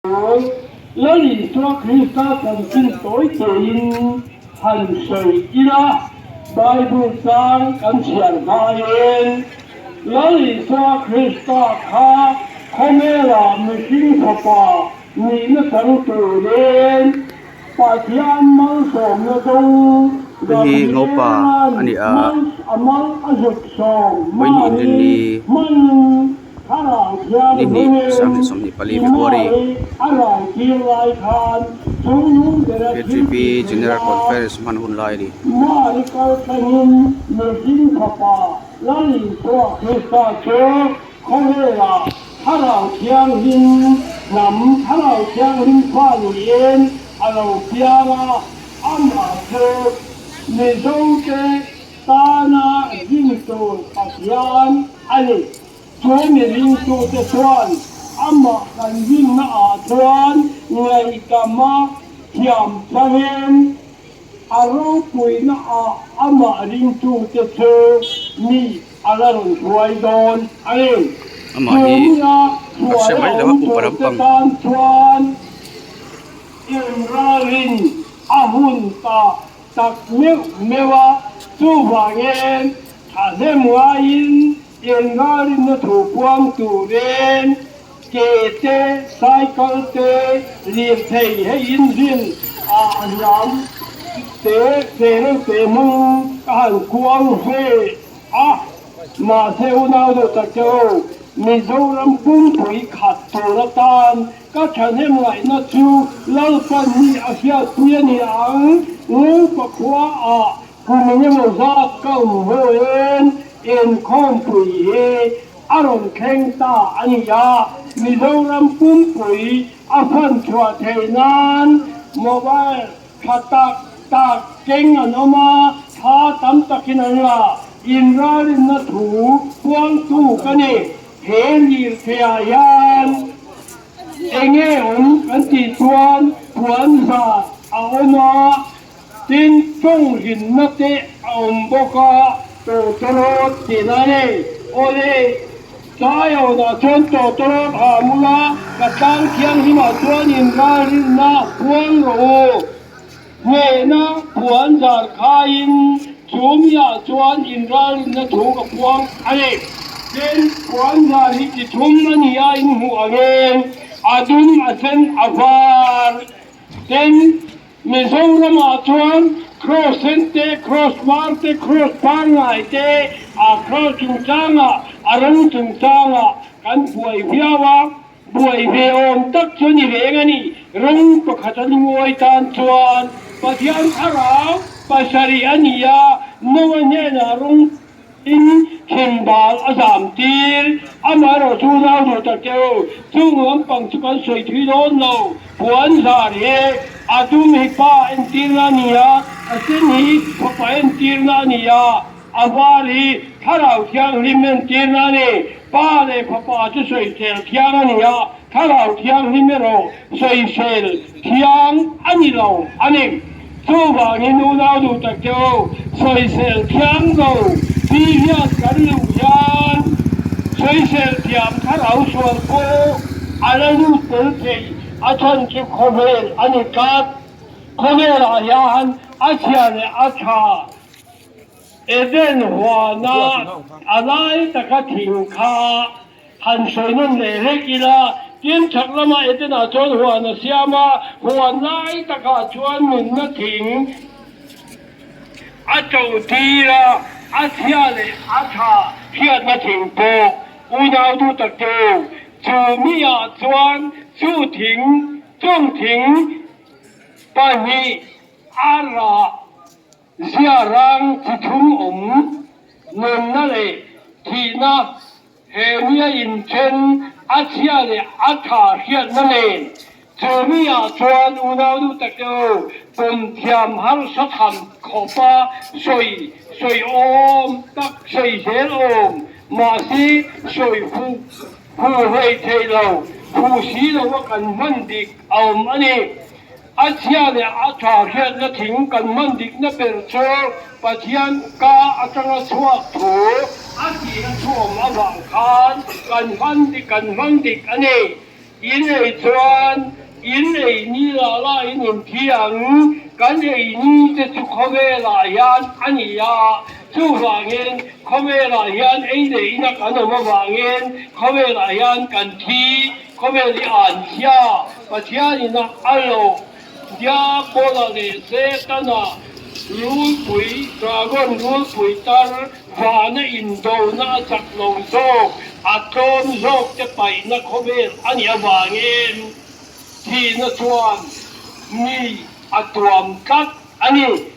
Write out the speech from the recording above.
Lal Isua Krista chanchin tawi tein han sawi ila, Bible chang kan chhiar hmain Lal Isua Krista kha khawvelah mihring fapa nihna chang turin Pathian malsawmna dawng Hei hi Ngopa a ni a, Vawiin inrinni. Ni hnih 2024 February KTP General Conference hman hun lai a ni. Chu mi ringtute chuan amah kan rinna ah chuan ngaihdama thiam changin a ropuina ah amah ringtute chu mi a la rawn hruai dawn a ni. Amah Chu hi mia ka hre hruai a mai lo a awm upa turte lampang. tan chuan inralrin a hun ta tak meuh meuh a, chuvangin thahnem ngaiin Inralrinna thu puang turin ke te, cycle te, lirthei hei inrin a hniam te, te reuh te hmang ka han kuang ve a. Mahse unau deuh tak che u, Mizoram pumpui khat tur atan ka thahnem ngaihna chu Lalpan mi a hriatpui a ni ang, Ngopa khua ah Kum engemaw zat ka awm hawiin inkhawmpui hi a rawn thleng ta a ni a, Mizoram pumpui a fan chhuah theih nan mobile tha tak tak keng an awm a, thla tam takin an la. Inralinna thu puangtu ka ni. He lirtheiah hian enge awm kan tih chuan puan zat a awm a. Tin, tawng rinna te a awm bawk a, tawtawrawt tihna a ni. Awle, Zion-ah chuan tawtawrawt ha mul a, ka tlang thianghlimah chuan inralrinna puang rawh u. Hnehna puan zar khaiin chu miah chuan inralrinna thu ka puang a ni. Tin, puan zar hi chi thum a ni a, in hmuh angin, a dum, a sen, a var. Tin, Mizoramah chuan Kraws sen te, Kraws var te, Kraws pangngai te a Kraws chungchangah, a rawng chungchangah kan buai viau a, buai ve awm tak chu a ni reng a ni. Rawng pakhat a lungawi tan chuan Pathian Thlarau pasarih a ni a, Noa hnenah rawng Tin, thinbal a zam tir. Amaherawh chu nau duh tak che u, chung lampang chu kan sawi thui dawn lo. Puan zar hi a dum hi pa entirna a ni a, a sen hi fapa entirna a ni a, a var hi Thlarau Thianghlim entirna a ni. Pa leh fapa chu sawisel thiang a ni a, Thlarau Thianghlim erawh sawisel thiang a ni lo a ni. Chuvangin unau duh tak che u, sawisel thiang lo ti hian kan luh hian sawisel thiam thlarau sual pawh a la lut tel thei a chhan chu khawvel a ni tlat. Khawvelah hian a chhia leh a tha Eden huana a lai taka thing kha Han sawi nawn leh rek ila, tin chhak lama Edenah chuan huan a siam a, huan lai takah chuan nunna thing a to tir a, a chhia leh a tha hriatna thing pawh unau duh tak te u, chu miah chuan chu thing, chung thing pahnih a rah Ziarang chi thum awm, nunna leh thihna, he nia inthen a chhia leh a tha hriatna nen, chu miah chuan unau duh tak te u, pawm thiam harsa tham khawpa sawi sawi awm tak sawi zel awm, mahse sawi huh huh hlei thei lo, huh si lo a kan hman dik a awm a ni. A chhia leh a tha hriatna thing kan hman dikna ber chu Pathian ka atanga chhuak thu a tihna thuawm avang khan kan hman dik kan hmang dik a ni. I nei chuan. ei ni lah lah in in thi ang, kan ei ni te chu khawvelah hian a ni a, chuvangin khawvelah hian ei leh ina kan awm avangin khawvelah hian kan thi, khawvel hi an chhia, Pathianin a a lo Diabola leh Setana rulpui, dragon rulpui tar vana indona a chak lo zawk, a tlawm zawk te paihna khawvel a nih avangin thihna chuan mi a tuam tlat a ni.